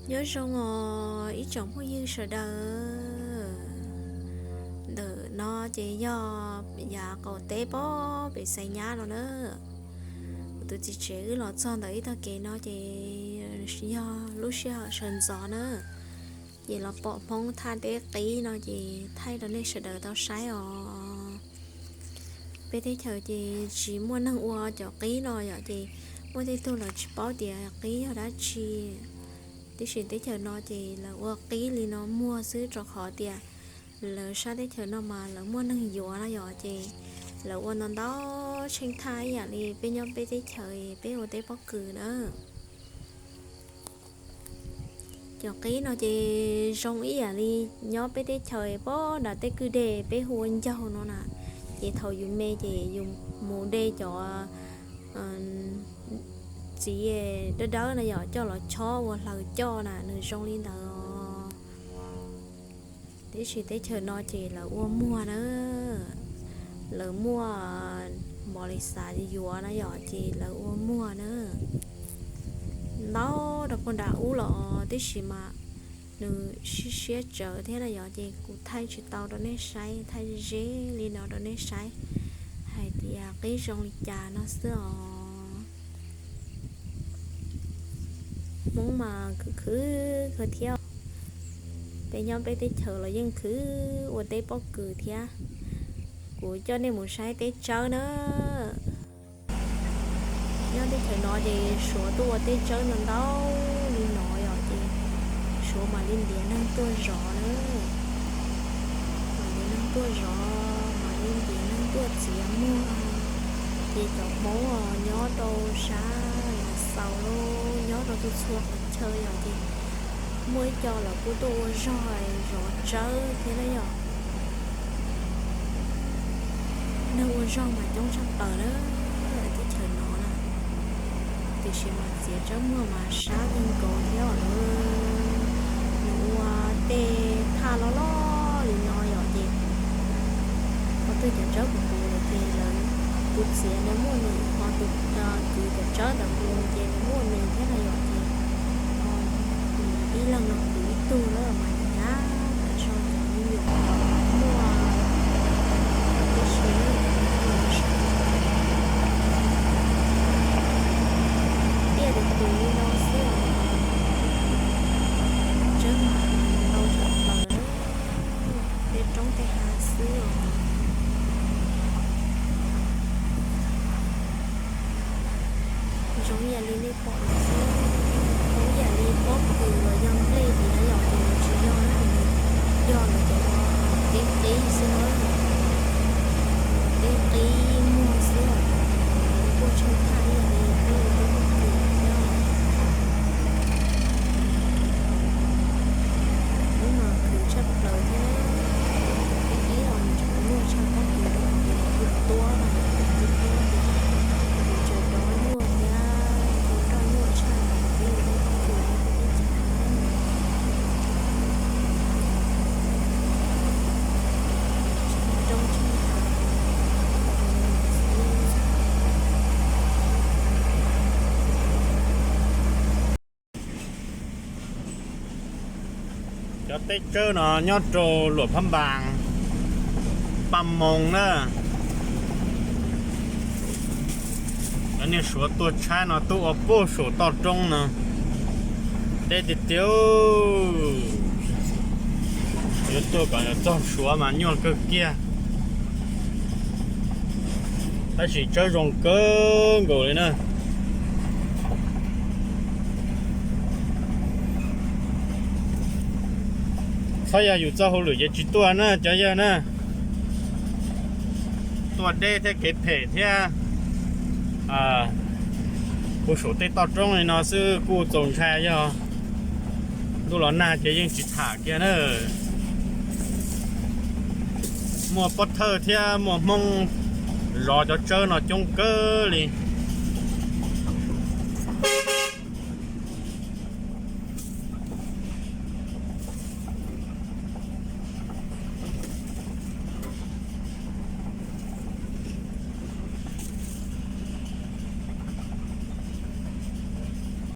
Nyob zoo os ib tsoom phooj ywg sawv daws. Ntawm no ces yog yav qaum teb pob pem Xais Nyab no na. Kuv tus txiv tsev wb los txog ntawm ib tog kev no ces yog lub sij hawm sawv ntxov na, ces los pom Hmoob thaj teb qib no ces thaij rau nej sawv daws tau saib os. Peb teb chaws ces tsis muaj neeg ua cov qib no yom, ces muaj tej tug lawv tsis paub tias qib yog dab tsi. Tiam sis teb chaws no ces lawv ua qib li no muag xwb rau qhov tias lawv sab teb chaws no mas lawv muaj neeg yuav no yom, ces lawv ua ntau ntau tsheej thaj ib yam li peb nyob peb teb chaws peb ua teb pob kws na. Cov qib no ces zoo ib yam li nyob peb teb chaws pob nram tej kwj deg peb hu ua ncaug no na. Ces thaum yus me ces yus mus de cov txiv dawb dawb na yom coj los chob ua hlaws coj na, nws zoo li ntawd os. Tiam sis teb chaws no ces lawv ua muag na, lawv muaj npau li xav yuav na yom, ces lawv ua muag na. Ntau rau puag nram ub los tib si mas nws siab siab tsawv thiab na yom, ces kuv thaij tsis tau rau nej saib, thaij ze li no rau nej saib hais tias qib zoo li cas no xwb os. Hmoob mas khwv khwv kawg thiab. Peb nyob peb teb chaws los yeej khwv ua teb pob kws thiab. Kuv coj nej mus saib teb tsawb na. Nyob teb chaws no ces Suav tuaj ua teb tsawb no ntau li no yom, ces Suav mam li ntiav neeg tuaj zov na. Mam ntiav neeg tuaj zov, mam li ntiav neeg tuaj txiav muag. Ces cov Hmoob nyob rau sab Lav Xaus los nyob rau txhua txhua qhov chaw yom, ces muaj ib co lawv kuj tuaj ua zog zov tsawb thiab na yom. Neeg ua zog mas coob tshaj plaws na teb chaws no na. Tiam sis mas txiav tsawb muag mas sab kawg nkaus thiab os. Nws ua tej thaj loj loj li no yom, ces ho twg cov tsawb puv puv lawm ces lawv tus txiav nws muaj nws, ho tus kwv cov tsawb ntawd mus ces nws muaj nws thiab na yom, ces ib leeg los kwv ib tug lawm mas nyab tas zog cov me nyuam muaj tib si tiaj tus tus li no xwb os. Tsawb mas ntau tshaj plaws, tej roob tej hav xwb os. Zoo ib yam li nej pom no xwb, zoo ib yam li pob kws los yog nplej ntawd na yom, ces nws tsis yog na, nws yog lawv cov teb qib xwb na, teb qib muag xwb os. Kuj tsheej thaj ib yam li peb ua teb pob kws thiab. Hnub no khwv tshaj plaws thiab, teb qib los nws tseem muaj tshaj pob kws rau qhov tias nws tuab mas, nws tuab ces nws tseem rov nyuaj thiab, nws roj nyuaj tshaj peb ua teb pob kws thiab peb teb chaws. Roob tsheej thaj. Cov teb tsawb no nyob rau Luam Phab Npas, Paj Moos na. Cov niag Suav tuaj tshaib no tuaj ua puag saum toj roob no, deb tiag tiag. Yuav tuaj kom txog Suav mas nyuaj kawg kiag. Tab sis tsawb zoo kawg nkaus li na. Txhob yog yus txoj hauj lwm ces tsis tuaj na cov yawg na. Tuaj deb thiab kev phem thiab. Puag saum tej toj roob li no xwb kuj txaus ntshai, yog ntuj los nag ces yeej tsis tham kiag na. Muaj pob thawj thiab muaj Hmoob zov cov tsawb no coob kawg li.